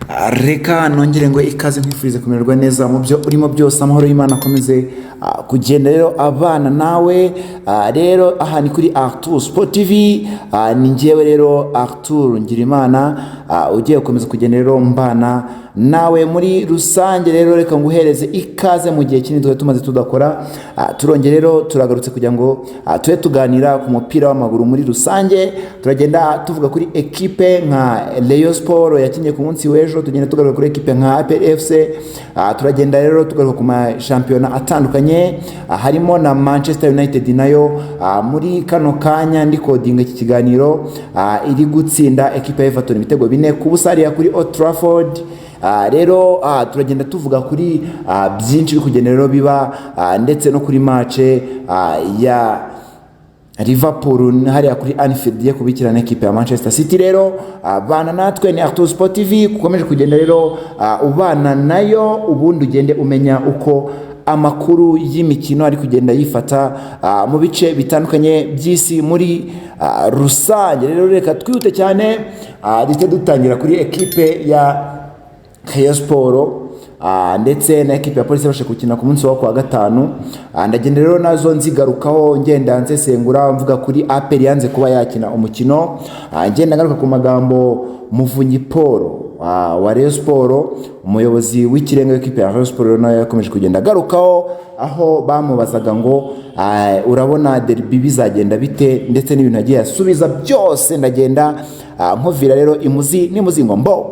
Reka nongere ngo ikaze, nkwifurize kumererwa neza mu byo urimo byose. Amahoro y'Imana akomeze kugenda rero abana nawe. Rero aha ni kuri Arthur Sport TV. Ni njyewe rero Arthur Ngirimana, ugiye gukomeza kugenda rero mbana nawe muri rusange. Rero reka nguhereze ikaze. Mu gihe kinini twari tumaze tudakora, turongera rero turagarutse kugira ngo tube tuganira ku mupira w'amaguru muri rusange. Turagenda tuvuga kuri ekipe nka Rayon Sport yakinnye ku munsi w'ejo, tugenda tugaruka kuri ekipe nka APR FC. Turagenda rero tugaruka ku mashampiyona atandukanye, harimo na Manchester United nayo muri kano kanya ndi recordinga iki kiganiro iri gutsinda ekipe ya Everton ibitego 4-0 hariya kuri Old Trafford. Rero turagenda tuvuga kuri byinshi biri kugenda rero biba, ndetse no kuri match ya Liverpool hariya kuri Anfield ye kubikira na ekipe ya Manchester City. Rero bana natwe, ni Arthur Sport TV ukomeje kugenda rero ubana nayo, ubundi ugende umenya uko amakuru y'imikino ari kugenda yifata mu bice bitandukanye by'isi muri rusange. Rero reka twihute cyane, duhite dutangira kuri ekipe ya Rayon Sport ndetse na ekipe ya Polisi yabashe gukina ku munsi wo kuwa gatanu. Ndagenda rero nazo nzigarukaho, ngenda nsesengura, mvuga kuri APR yanze kuba yakina umukino, ngenda ngaruka ku magambo Muvunyi Paul wa Rayon Sport, umuyobozi w'ikirenga w'ikipe ya Rayon Sport, nawe yakomeje kugenda agarukaho, aho bamubazaga ngo urabona derby bizagenda bite, ndetse n'ibintu yagiye asubiza byose. Ndagenda nkuvira rero imuzi n'imuzingo mbo.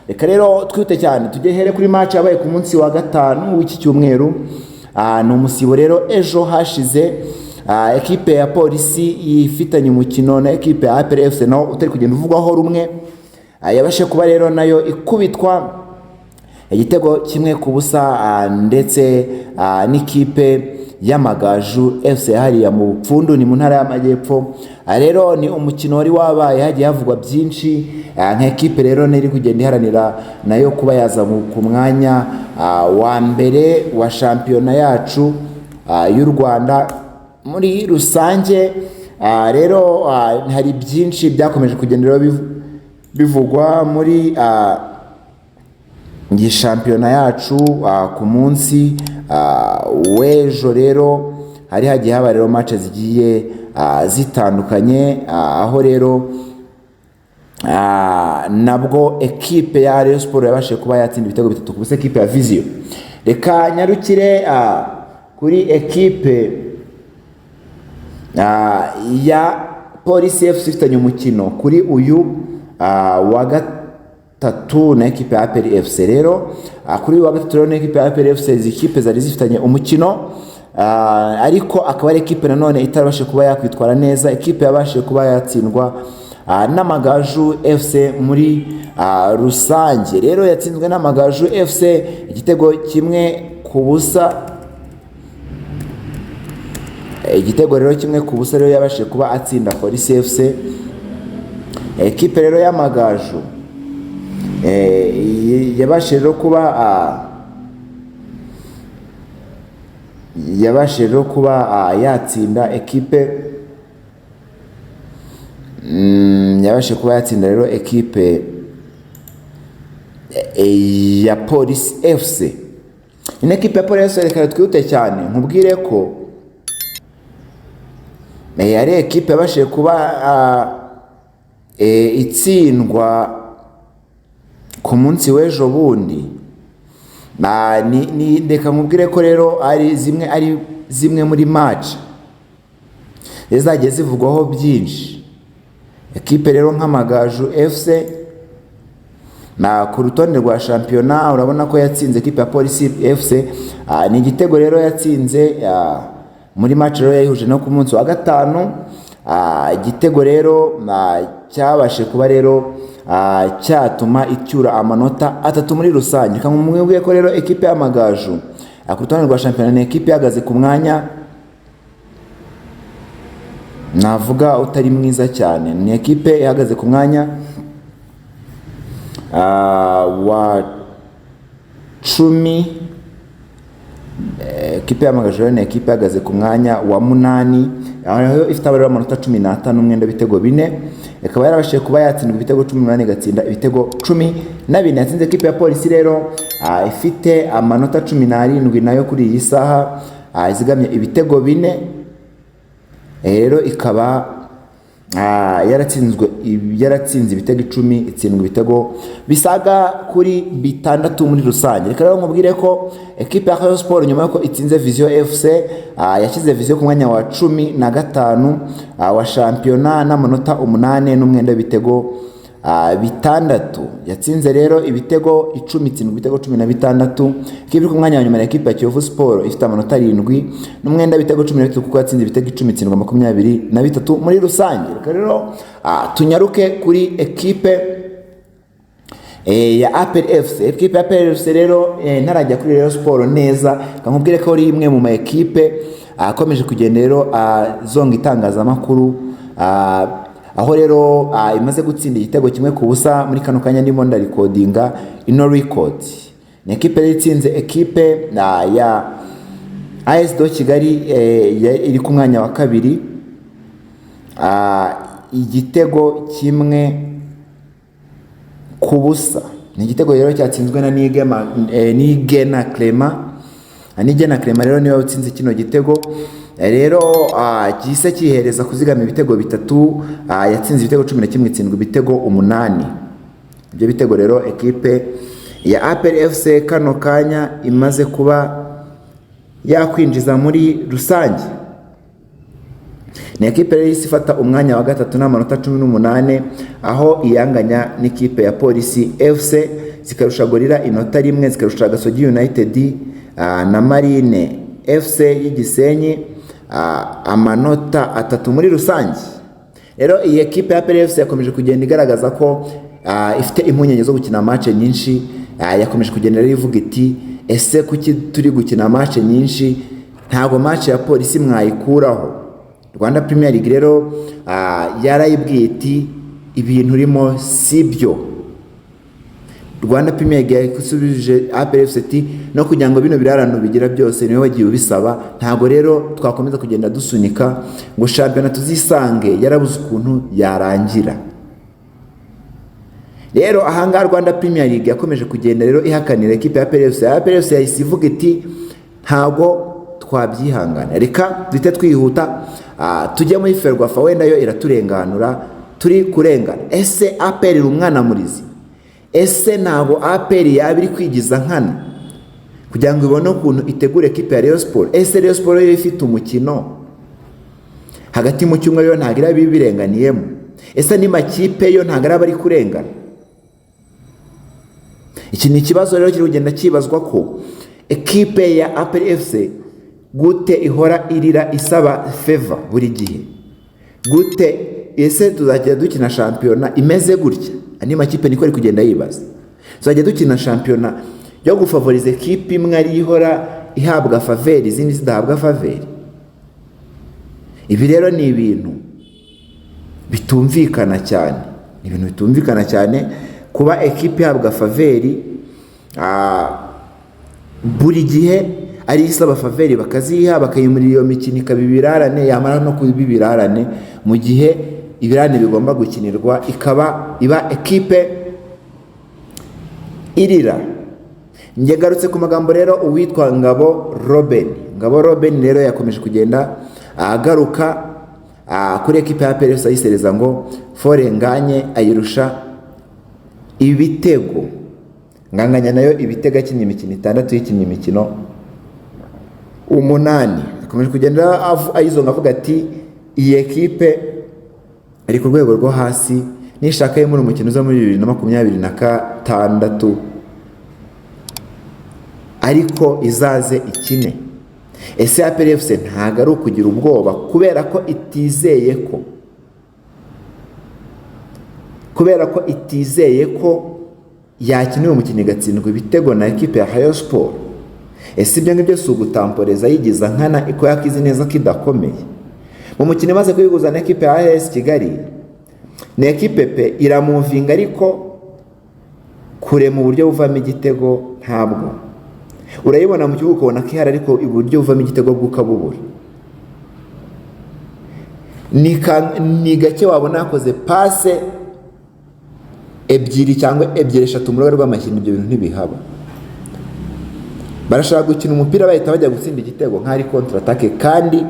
Reka rero twihute cyane, tujye here kuri match yabaye ku munsi wa gatanu w'iki cyumweru. Ni umusibo rero ejo hashize, ekipe ya Polisi ifitanye umukino na ekipe ya APR FC nawo utari kugenda uvugwaho rumwe. Yabashe kuba rero nayo ikubitwa igitego 1-0, ndetse n'ikipe y'Amagaju FC hariya mu Bupfundu, ni mu Ntara y'Amajyepfo. Rero ni umukino wari wabaye, hagiye havugwa byinshi, nka ekipe rero niri kugenda iharanira nayo kuba yaza ku mwanya wa mbere wa shampiyona yacu y'u Rwanda muri rusange. Rero hari byinshi byakomeje kugenda rero bivugwa muri iyi shampiyona yacu. Ku munsi w'ejo rero hari hagiye haba rero match zigiye zitandukanye, aho rero nabwo ekipe ya Rayon Sport yabashije kuba yatsinda ibitego 3-0 ekipe ya Vision. Reka nyarukire kuri ekipe ya Polisi FC ifitanye umukino kuri uyu wa gatatu na ekipe ya APR FC. Rero kuri uyu wa gatatu rero na ekipe ya APR FC, izi kipe zari zifitanye umukino, ariko akaba ari ekipe nanone itarabashije kuba yakwitwara neza, ekipe yabashije kuba yatsindwa n'Amagaju FC muri rusange. Rero yatsinzwe n'Amagaju FC igitego 1-0. Igitego rero 1-0 rero yabashije kuba atsinda Polisi FC. Ekipe rero y'Amagaju yabashije rero kuba yabashije rero kuba yatsinda ekipe, yabashije kuba yatsinda rero ekipe ya Polisi FC. Ino ekipe ya Polisi, reka twihute cyane nkubwire ko yari ekipe yabashije kuba itsindwa ku munsi w'ejo bundi. Reka nkubwire ko rero ari zimwe muri match zagiye zivugwaho byinshi. Ekipe rero nk'Amagaju FC na ku rutonde rwa shampiyona urabona ko yatsinze ekipe ya Polisi FC. Ni igitego rero yatsinze muri match rero yayihuje no ku munsi wa gatanu. Igitego rero cyabashe kuba rero cyatuma icyura amanota 3 muri rusange. Reka nkubwire ko rero ekipe y'Amagaju ku rutonde rwa shampiyona ni ekipe ihagaze ku mwanya navuga utari mwiza cyane. Ni ekipe ihagaze ku mwanya wa 10. Ekipe y'Amagaju rero ni ekipe ihagaze ku mwanya wa 8, aho ifite abariro amanota 15, umwenda w'ibitego 4, ikaba yarabashije kuba yatsindwa ibitego 18, igatsinda ibitego 14. Yatsinze ekipe ya Polisi rero ifite amanota 17 nayo kuri iyi saha, izigamye ibitego 4. Rero ikaba yaratsinzwe, yaratsinze ibitego 10, itsindwa ibitego bisaga kuri 6 muri rusange. Reka rero nkubwire ko ekipe ya Rayon Sport, nyuma yuko itsinze Vision FC, yashyize Vision ku mwanya wa 15 wa shampiyona n'amanota 8 n'umwenda w'ibitego 6. Yatsinze rero ibitego 10, itsindwa ibitego 16. Ikipe iri ku mwanya wa nyuma ni ekipe ya Kiyovu Sport ifite amanota 7 n'umwenda w'ibitego 13, kuko yatsinze ibitego 10, itsindwa 23 muri rusange. Reka rero tunyaruke kuri ekipe ya APR FC. Ekipe ya APR FC rero, ntarajya kuri Rayon Sport neza, nkubwire ko ari imwe mu ma ekipe akomeje kugenda rero zonga itangazamakuru, aho rero imaze gutsinda igitego 1-0 muri kano kanya ndimo ndarikodinga ino record. Ni ekipe rero itsinze ekipe ya AS de Kigali iri ku mwanya wa 2, igitego 1-0. Ni igitego rero cyatsinzwe na Nigena Clement. Nigena Clement rero niwe utsinze kino gitego. Rero gihise kihereza kuzigama ibitego 3. Yatsinze ibitego 11, itsindwa ibitego 8. Ibyo bitego rero ekipe ya APR FC kano kanya imaze kuba yakwinjiza muri rusange. Ni ekipe rero ihise ifata umwanya wa 3 n'amanota 18, aho iyanganya n'ikipe ya Polisi FC, zikarusha Gorilla inota 1, zikarusha Gasogi United na Marine FC y'igisenyi amanota 3 muri rusange. Rero iyi ekipe ya APR FC yakomeje kugenda igaragaza ko ifite impungenge zo gukina match nyinshi. Yakomeje kugenda rero ivuga iti: "Ese kuki turi gukina match nyinshi? Ntabwo match ya Polisi mwayikuraho?" Rwanda Premier League rero yarayibwiye iti: "Ibintu urimo si byo." Rwanda Premier League yasubije APR FC iti: "No kugira ngo bino birarano bigira byose niwe wagiye ubisaba. Ntabwo rero twakomeza kugenda dusunika ngo shampiyona tuzisange yarabuze ukuntu yarangira." Rero ahangaha Rwanda Premier League yakomeje kugenda rero ihakanira ekipe ya APR FC. APR FC yahise ivuga iti: "Ntabwo twabyihangana, reka duhite twihuta tujye muri Ferwafa, wenda yo iraturenganura, turi kurengana." Ese APR iri umwana murizi? Ese ntabwo APR yaba iri kwigiza nkana kugira ngo ibone ukuntu itegura ekipe ya Rayon Sport? Ese Rayon Sport yo ifite umukino hagati mu cyumweru, yo ntabwo iraba ibirenganiyemo? Ese andi makipe yo ntabwo araba ari kurengana? Iki ni ikibazo rero kiri kugenda kibazwa, ko ekipe ya APR FC gute ihora irira isaba faveur buri gihe gute? Ese tuzajya dukina shampiyona imeze gutya? Andi makipe niko ari kugenda yibaza. Tuzajya dukina shampiyona yo gufavoriza ekipe imwe, ariyo ihora ihabwa faveur, izindi zidahabwa faveur? Ibi rero ni ibintu bitumvikana cyane, ni ibintu bitumvikana cyane kuba ekipe ihabwa faveur buri gihe, ari isaba faveur bakaziha, bakayimurira iyo mikino ikaba ibirarane, yamara no kuba ibirarane mu gihe ibirarane bigomba gukinirwa, ikaba iba ekipe irira. Njye ngarutse ku magambo rero uwitwa Ngabo Roben. Ngabo Roben rero yakomeje kugenda agaruka kuri ekipe ya APR, ayisereza ngo Fall Ngagne ayirusha ibitego, nganganya nayo ibitego akinnye imikino 6, yikinnye imikino 8. Akomeje kugenda ayizonga avuga ati: "Iyi ekipe iri ku rwego rwo hasi, nishaka yo muri umukino uza muri 2026, ariko izaze ikine." Ese APR FC ntabwo ari ukugira ubwoba kubera ko itizeye ko yakina uyu mukino igatsindwa ibitego na ekipe ya Rayon Sport? Ese ibyo ngibyo si ugutamporeza yigiza nkana ko yakizi neza ko idakomeye? Mu mukino imaze kuyiguza na ekipe ya AS Kigali, ni ekipe pe iramuvinga, ariko kure mu buryo buvamo igitego ntabwo. Urayibona mu kibuga ukabona ko ihari, ariko uburyo buvamo igitego bw'ukabubura. Ni gake wabona yakoze passe ebyiri cyangwa ebyiri, eshatu mu rubuga rw'amakino. Ibyo bintu ntibihaba. Barashaka gukina umupira bahita bajya gutsinda igitego nk'ari contre-attaque, kandi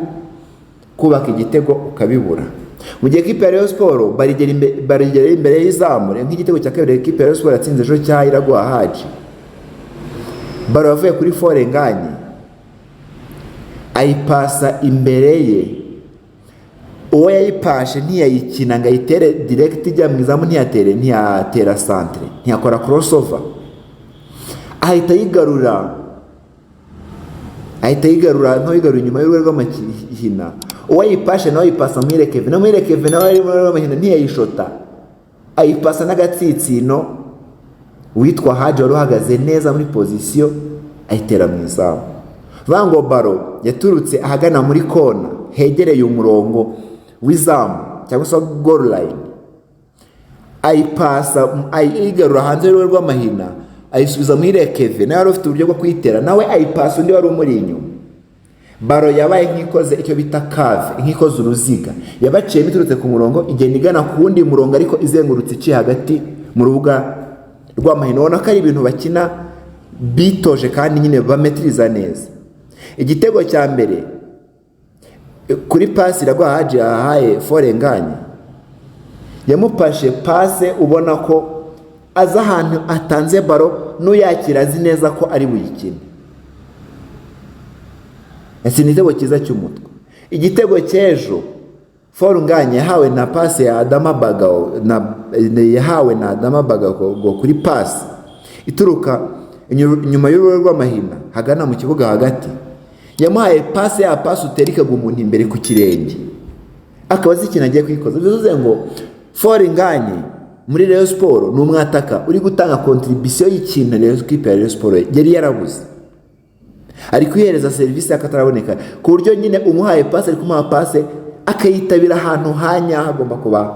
kubaka igitego ukabibura. Mu gihe ekipe ya Rayon Sport barigera imbere y'izamu, nk'igitego cya kabiri ekipe ya Rayon Sport yatsinze ejo cya Iraguha Haji, ballon yavuye kuri Fall Ngagne, ayipasa imbere ye. Uwo yayipashe ntiyayikina ngo ayitere direct ijya mu izamu, ntiyatere, ntiyatera centre, ntiyakora crossover, ahita ayigarura, ahita ayigarura nk'ayigarura inyuma y'urugo rw'amakina. Uwo ayipashe nawe ayipasa Muhire Kevin, na Muhire Kevin nawe ari mu rugo rw'amakina, ntiyayishota, ayipasa n'agatsitsino witwa Haji wari uhagaze neza muri position, ayitera mu izamu. Vuga ngo ballon yaturutse ahagana muri kona hegereye umurongo w'izamu cyangwa se goal line, ayipasa, ayigarura hanze y'urugo rw'amahina, ayisubiza muri Kevin, nawe wari ufite uburyo bwo kuyitera, nawe ayipasa undi wari umuri inyuma. Ballon yabaye nk'ikoze icyo bita curve, nk'ikoze uruziga, yabaciyemo iturutse ku murongo, igenda igana ku wundi murongo, ariko izengurutse iciye hagati mu rubuga rw'amahina. Ubona ko ari ibintu bakina bitoje kandi nyine bametiriza neza. Igitego cya mbere kuri pasi Iraguha Haji yahaye Fall Ngagne, yamupashe passe ubona ko azi ahantu atanze ballon, n'uyakira azi neza ko ari buyikine. Yatsinze igitego cyiza cy'umutwe. Igitego cy'ejo Fall Ngagne yahawe na passe ya Adama Bagawo na yahawe na Adama Bagawo kuri passe ituruka inyuma y'urugo rw'amahina hagana mu kibuga hagati. Yamuhaye passe, ya passe utera ikagwa umuntu imbere ku kirenge, akaba azi ikintu agiye kwikoza. Bivuze ngo Fall Ngagne muri Rayon Sport ni umwataka uri gutanga contribution y'ikintu Rayon, kipe ya Rayon Sport yari yarabuze. Ari kwihereza serivisi y'akataraboneka, ku buryo nyine umuhaye passe, ari kumuha passe akayitabira ahantu hanya hagomba kuba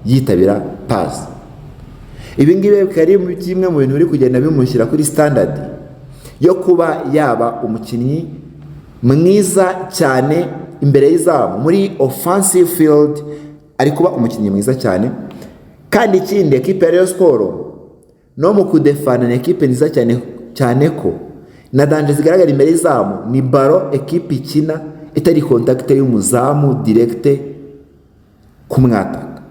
yitabira passe. Ibi ngibi bikaba ari kimwe mu bintu biri kugenda bimushyira kuri standard yo kuba yaba umukinnyi mwiza cyane imbere y'izamu. Muri offensive field ari kuba umukinnyi mwiza cyane. Kandi ikindi, ekipe ya Rayon Sport no mu kudefana ni ekipe nziza cyane cyane, ko na danger zigaragara imbere y'izamu ni ballon ekipe ikina itari contact y'umuzamu direct kumwataka.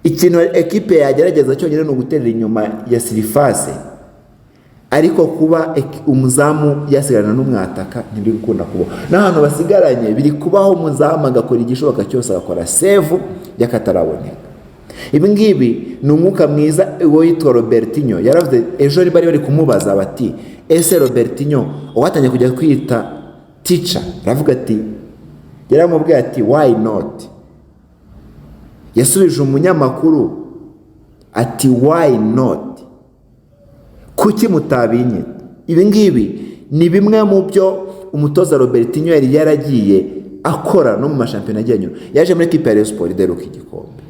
Ikintu ekipe yagerageza cyonyine ni uguterera inyuma ya surface, ariko kuba umuzamu yasigarana n'umwataka ntibiri gukunda kubaho. N'ahantu basigaranye biri kubaho, umuzamu agakora igishoboka cyose agakora save y'akataraboneka. Ibi ngibi ni umwuka mwiza. Uwo yitwa Robertinho yaravuze ejo, bari bari kumubaza bati: "Ese Robertinho watangiye kujya kwita teacher?" Aravuga ati, yaramubwiye ati: "Why not?" Yasubije umunyamakuru ati: "Why not? Kuki mutabinyita?" Ibi ngibi ni bimwe mu byo umutoza Robertinho yari yaragiye akora no mu mashampiyona agiye anyura. Yaje muri ekipe ya Rayon Sport idaheruka igikombe.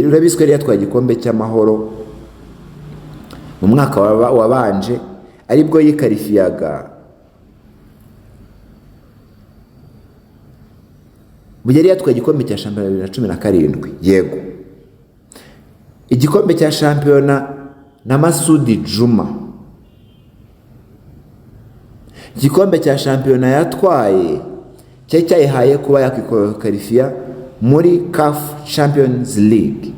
Urabizi ko yari yatwaye igikombe cy'Amahoro mu mwaka wabanje, aribwo yikarifiyaga. Yari yatwaye igikombe cya shampiyona 2017, yego, igikombe cya shampiyona na Masudi Juma. Igikombe cya shampiyona yatwaye cyari cyayihaye kuba yakwikarifiya muri CAF Champions League.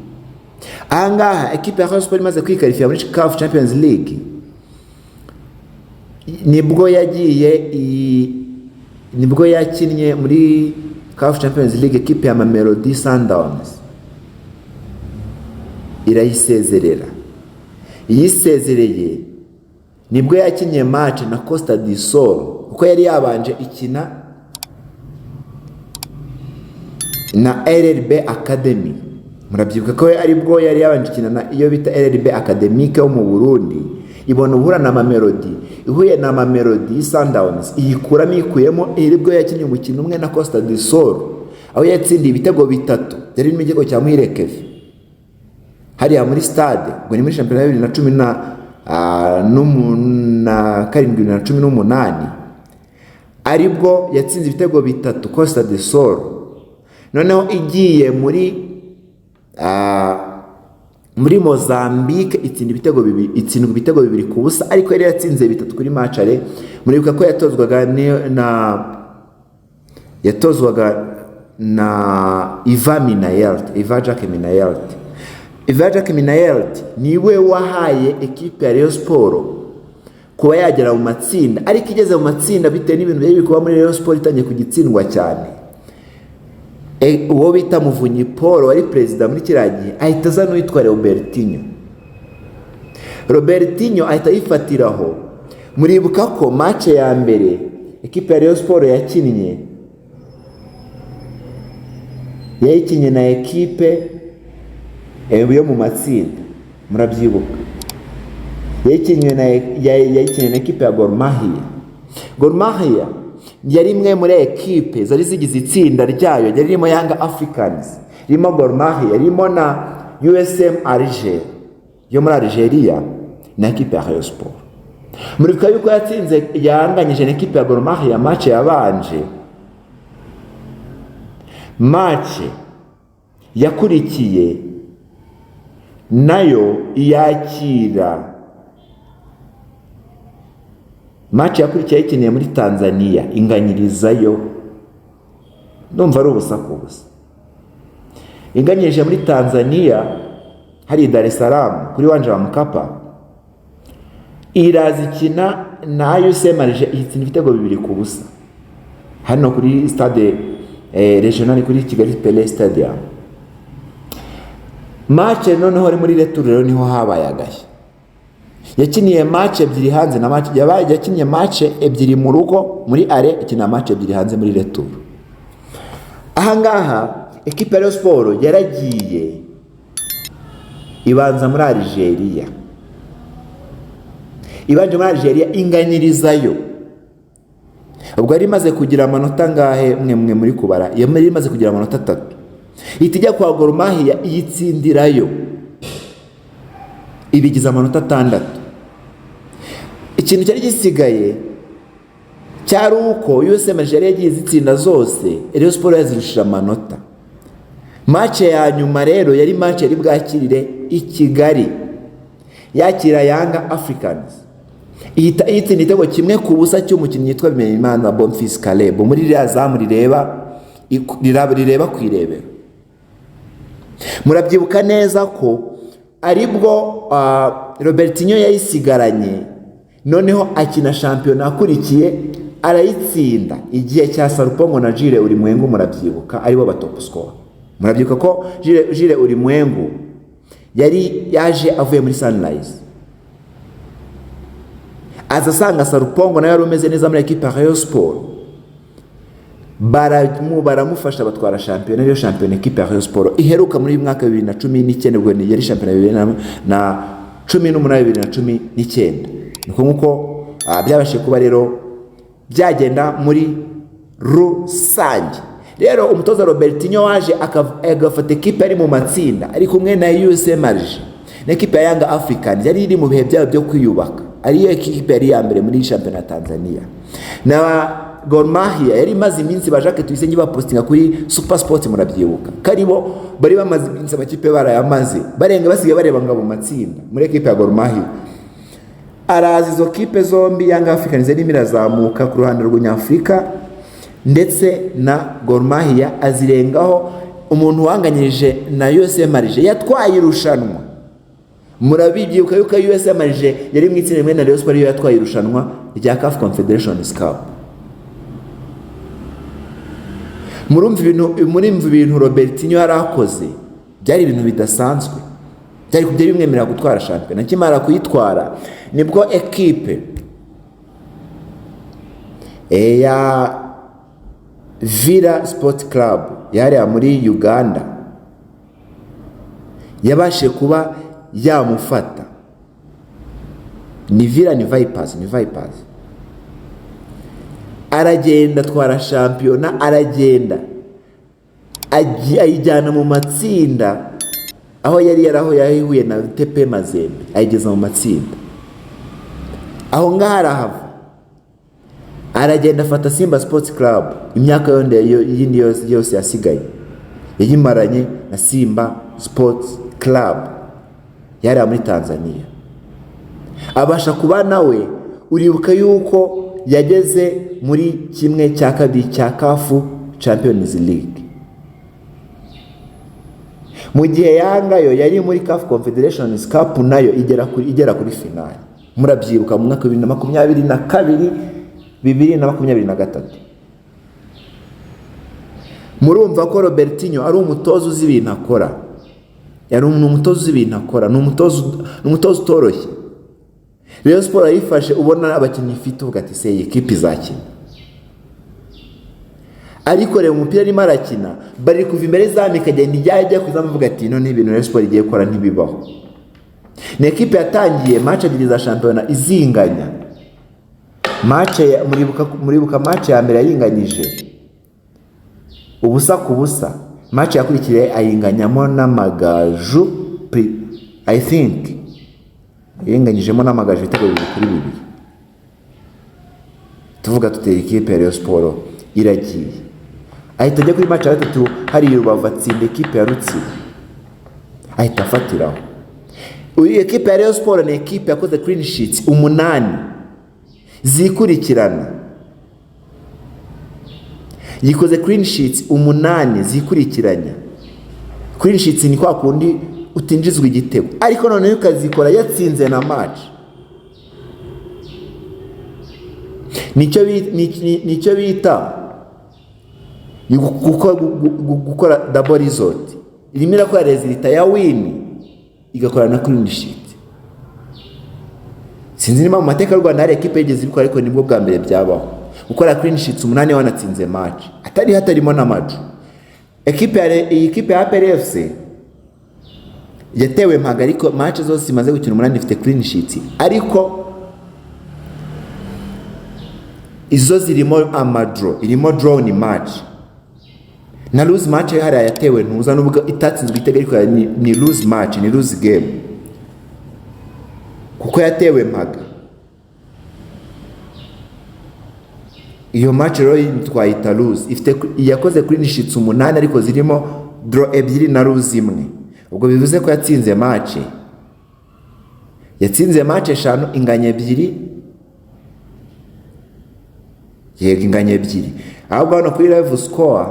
Ahangaha ekipe ya Rayon Sport imaze kwikarifiya muri CAF Champions League, nibwo yagiye, nibwo yakinnye muri CAF Champions League, ekipe ya Mamelodi Sundowns irayisezerera. Yisezereye, nibwo yakinnye match na Costa do Sol, kuko yari yabanje ikina na RRB Academy. Murabyibuka ko aribwo yari yabanje ikina na iyo bita RRB Academique yo mu Burundi, ibona uhura na Mamelodi, ihuye na Mamelodi Sundowns iyikuramo. Ikuyemo, aribwo yakinnye umukino umwe na Costa do Sol, aho yatsindiye ibitego bitatu, byari birimo igitego cya Muhire Kevin hariya muri stade. Ngo ni muri shampiyona ya bibiri na cumi na na karindwi, 2018, aribwo yatsinze ibitego bitatu Costa de Sol. Noneho igiye muri Mozambique itsinda ibitego bibiri, itsindwa ibitego 2-0, ariko yari yatsinze bitatu kuri match aller. Muribuka ko yatozwaga na Ivan Minaert, Ivan Jacques Minaert. Ivan Jacques Minaert niwe wahaye ekipe ya Rayon Sport kuba yagera mu matsinda, ariko igeze mu matsinda, bitewe n'ibintu byari biri kuba muri Rayon Sport, itangiye kugitsindwa cyane, uwo bita Muvunyi Paul wari perezida muri kiriya gihe ahita aza n'uwitwa Robertinho. Robertinho ahita ayifatiraho. Muribuka ko match ya mbere ekipe ya Rayon Sport yakinnye, yayikinnye na ekipe yo mu matsinda, murabyibuka, yayikinnye na ekipe ya Gor Mahia. Gor Mahia yari imwe muri ekipe zari zigize itsinda ryayo ryari ririmo Young Africans, ririmo Gor Mahia, ririmo na USM Alger yo muri Algeria na ekipe ya Rayon Sport. Muribuka yuko yatsinze, yanganyije na ekipe ya Gor Mahia match yabanje. Match yakurikiye nayo iyakira, match yakurikiye yayikiniye muri Tanzania, inganyirizayo, ndumva ari ubusa ku busa. Inganyirije muri Tanzania hari Dar es Salaam kuri Uwanja wa Mkapa. Iraza ikina na USM Alger, itsinda ibitego 2-0 hano kuri stade regional, kuri Kigali Pele Stadium. Match noneho ari muri retour rero niho habaye agashya. Yakiniye match ebyiri hanze na match yabaye, yakiniye match ebyiri mu rugo muri aller, ikina match ebyiri hanze muri retour. Ahangaha ekipe ya Rayon Sport yaragiye ibanza muri Algeria, ibanje muri Algeria inganyirizayo. Ubwo yari imaze kugira amanota angahe mwe muri kubara? Yari imaze kugira amanota atatu. Ihita ijya kwa Gor Mahia iyitsindirayo, ibigize amanota 6. Ikintu cyari gisigaye cyari uko USM Alger yagiye izitsinda zose, Rayon Sport yazirushije amanota. Match ya nyuma rero yari match yari bwakirire i Kigali, yakira Yanga Africans, ihita iyitsinda igitego 1-0 cy'umukinnyi yitwa Bimenyimana Bonfils Caleb muri ririya zamu rireba ku irebero. Murabyibuka neza ko aribwo Robertinho yayisigaranye, noneho akina shampiyona akurikiye arayitsinda, igihe cya Sarupongo na Jules Ulimwengu, murabyibuka, aribo ba top scorer. Murabyibuka ko Jules Ulimwengu yari yaje avuye muri Sunrise, aza asanga Sarupongo nawe yari umeze neza muri ekipa ya Rayon Sport, baramufasha batwara shampiyona. Ariyo shampiyona ekipa ya Rayon Sport iheruka muri uyu mwaka 2019, ubwo yari shampiyona 2018, 2019. Niko nkuko byabashije kuba rero byagenda muri rusange. Rero umutoza Robertinho waje agafata ekipe ari mu matsinda, ari kumwe na USM Alger na ekipe ya Young Africans yari iri mu bihe byabo byo kwiyubaka, ariyo ekipe yari iya mbere muri shampiyona ya Tanzania, na Gor Mahia yari imaze iminsi ba Jacques Tuyisenge bapostinga kuri Super Sport. Murabyibuka ko aribo bari bamaze iminsi amakipe barayamaze barenga, basigaye bareba ngo mu matsinda muri ekipe ya Gor Mahia. Araza izo kipe zombi, Young Africans yarimo irazamuka ku ruhando rw'Unyafurika ndetse na Gor Mahia, azirengaho. Umuntu wanganyije na USM Alger yatwaye irushanwa, murabibyibuka yuko USM Alger yari mu itsinda rimwe na Rayon Sports, yo yatwaye irushanwa rya CAF Confederations Cup. Murumva ibintu Robertinho yari akoze byari ibintu bidasanzwe, byari kujya bimwemerera gutwara shampiyona. Akimara kuyitwara nibwo ekipe ya Villa Sport Club yariya muri Uganda yabashije kuba yamufata. Ni Villa, ni Vipers, ni Vipers. Aragenda atwara shampiyona, aragenda ayijyana mu matsinda aho yari yaraho yahuye na TP Mazembe, ayigeza mu matsinda. Aho ngaho arahava, aragenda afata Simba Sports Club. Imyaka yindi yose yasigaye yayimaranye na Simba Sports Club yari muri Tanzania. Abasha kuba nawe, uribuka yuko yageze muri 1/2 cya CAF Champions League, mu gihe Yanga yo yari muri CAF Confederations Cup, nayo igera kuri finale. Murabyibuka mu mwaka wa 2022, 2023. Murumva ko Robertinho ari umutoza uzi ibintu akora. Yari umutoza uzi ibintu akora, ni umutoza utoroshye. Rayon Sport yayifashe, ubona abakinnyi ifite, uvuga ati: "Se iyi kipe izakina?" Ariko reba umupira arimo arakina, bari kuva imbere izamu ikagenda ijya ijya ku izamu, uvuga ati: "None ibintu Rayon Sport igiye gukora ntibibaho." Ni ekipe yatangiye match ebyiri za shampiyona izinganya. Match muribuka match ya mbere yayinganyije 0-0, match yakurikiye ayinganyamo n'Amagaju. I think yinganyijemo n'Amagaju ibitego 2-2. Tuvuga tutera ikipe ya Rayon Sport iragiye. Ahita ajya kuri match ya gatatu hariya Rubavu, atsinda ekipe ya Rutsiro, ahita afatiraho. Iyi ekipe ya Rayon Sport ni ekipe yakoze clean sheets umunani zikurikirana. Yikoze clean sheets umunani zikurikiranya. Clean sheets ni kwa kundi utinjizwa igitego, ariko noneho ukazikora yatsinze na match. Nicyo bita gukora double result. Irimo irakora result ya win, igakora na clean sheet. Sinzi niba mu mateka y'u Rwanda hari ekipe yigeze ibikora, ariko nibwo bwa mbere byabaho, gukora clean sheets umunani wanatsinze match, atari hatarimo n'amaju. Ekipe ya iyi kipe ya APR FC yatewe mpaga, ariko match zose imaze gukina umunani ifite clean sheets, ariko izo zirimo amadraw, irimo draw ni match na lose match. Hariya yatewe ntuza, nubwo itatsinzwe igitego, ariko ni lose match, ni lose game kuko yatewe mpaga. Iyo match rero twayita lose. Ifite, yakoze clean sheets umunani, ariko zirimo draw ebyiri na lose imwe. Ubwo bivuze ko yatsinze match eshanu, inganya ebyiri. Yego, inganya ebyiri. Ahubwo hano kuri live score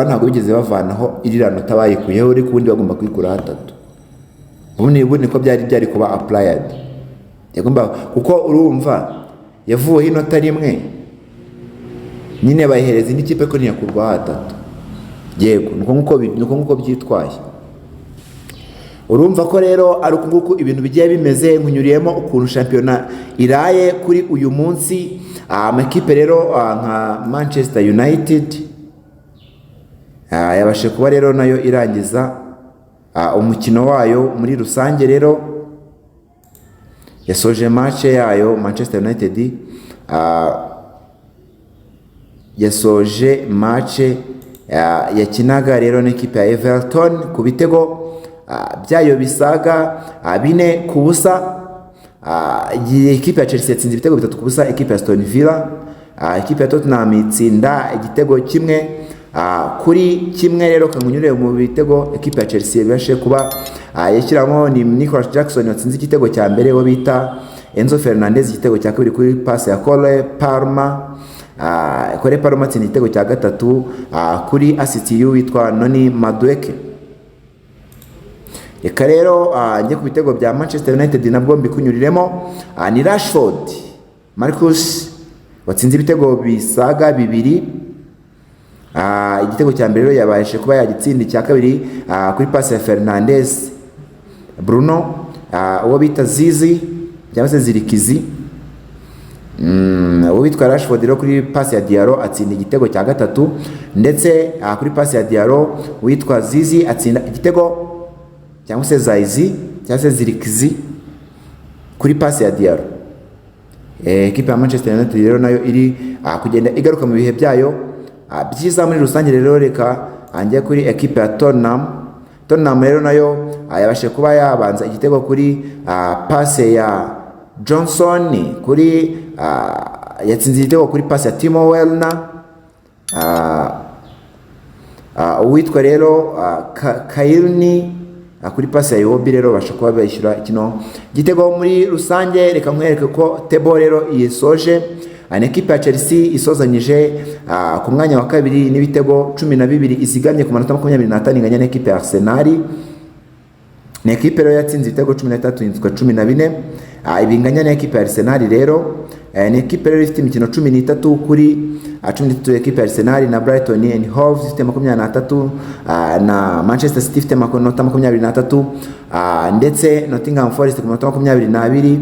ntabwo bigeze bavanaho iriya nota, bayikuyeho, ariko ubundi bagomba kuyikuraho atatu. Ubundi niko byari kuba applied. Yagomba, kuko urumva yavuweho inota rimwe nyine, bayihereza indi kipe ko ntiyakurwaho atatu. Yego, niko nguko byitwaye. Urumva ko rero ari uku nguku ibintu bigiye bimeze. Nkunyuriyemo ukuntu shampiyona iraye kuri uyu munsi. Amakipe rero nka Manchester United yabashe kuba rero nayo irangiza umukino wayo muri rusange. Rero yasoje match yayo. Manchester United yasoje match yakinaga rero n'ikipe ya Everton ku bitego byayo bisaga 4-0. Iyi ekipe ya Chelsea yatsinze ibitego 3-0 ekipe ya Aston Villa. Ekipe ya Tottenham itsinda igitego 1-1. Rero kangunyure mu bitego ekipe ya Chelsea yabashe kuba yashyiramo, ni Nicolas Jackson watsinze igitego cya mbere, wo bita Enzo Fernandez igitego cya kabiri kuri passe ya Cole Palmer. Cole Palmer atsinda igitego cya gatatu kuri assist y'uwitwa Noni Madueke. Reka rero njye ku bitego bya Manchester United nabwo mbikunyuriremo. Ni Rashford Marcus watsinze ibitego bisaga bibiri. Igitego cya mbere rero yabashe kuba yagitsinda, icya kabiri kuri passe ya Fernandes Bruno. Uwo bita Zizi cyangwa se Zirikizi, uwo witwa Rashford rero kuri passe ya Diallo atsinda igitego cya gatatu, ndetse kuri passe ya Diallo witwa Zizi atsinda igitego, cyangwa se Zaizi cyangwa se Zirikizi kuri passe ya Diallo. Ekipe ya Manchester United rero nayo iri kugenda igaruka mu bihe byayo byiza muri rusange. Rero reka njye kuri ekipe ya Tottenham. Tottenham rero nayo yabashije kuba yabanza igitego kuri passe ya Johnson kuri yatsinze igitego kuri pasi ya Timo Werner. Uwitwa rero Kayirni kuri pasi ya Iwobi rero basha kuba bayishyura kino gitego. Muri rusange, reka nkwereke ko table rero isoje. Ni ekipe ya Chelsea isozanyije ku mwanya wa kabiri n'ibitego 12, izigamye ku manota 25, inganya n'ekipe ya Arsenal. Ni ekipe rero yatsinze ibitego 13, yinjizwa 14, ibinganya n'ekipe ya Arsenal rero. Ni ekipe rero ifite imikino 13 kuri 13, ekipe ya Arsenal na Brighton and Hove ifite 23, na Manchester City ifite amanota 23, ndetse Nottingham Forest ku manota 22,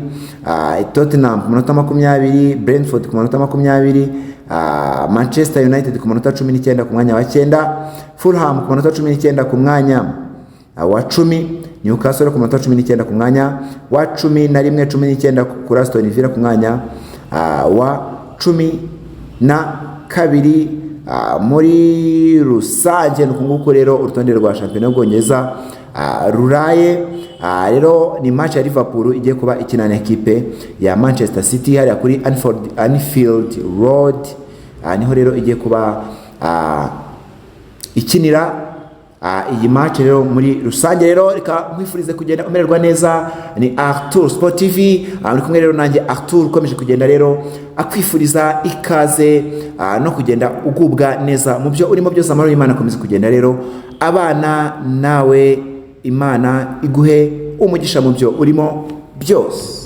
Tottenham ku manota 20, Brentford ku manota 20, Manchester United ku manota 19 ku mwanya wa cyenda, Fulham ku manota 19 ku mwanya wa 10, Newcastle ku manota 19 ku mwanya wa 11, 19 kuri Aston Villa ku mwanya wa 12. Muri rusange ni uku nguku rero urutonde rwa shampiyona y'Ubwongereza ruraye. Rero ni match ya Liverpool igiye kuba ikina na ekipe ya Manchester City hariya kuri Anfield Road. Niho rero igiye kuba ikinira iyi match rero. Muri rusange rero, reka nkwifurize kugenda umererwa neza. Ni Arthur Sport TV, muri kumwe rero nanjye Arthur, ukomeje kugenda rero akwifuriza ikaze no kugenda ugubwa neza mu byo urimo byose. Amahoro y'Imana akomeza kugenda rero abana nawe, Imana iguhe umugisha mu byo urimo byose.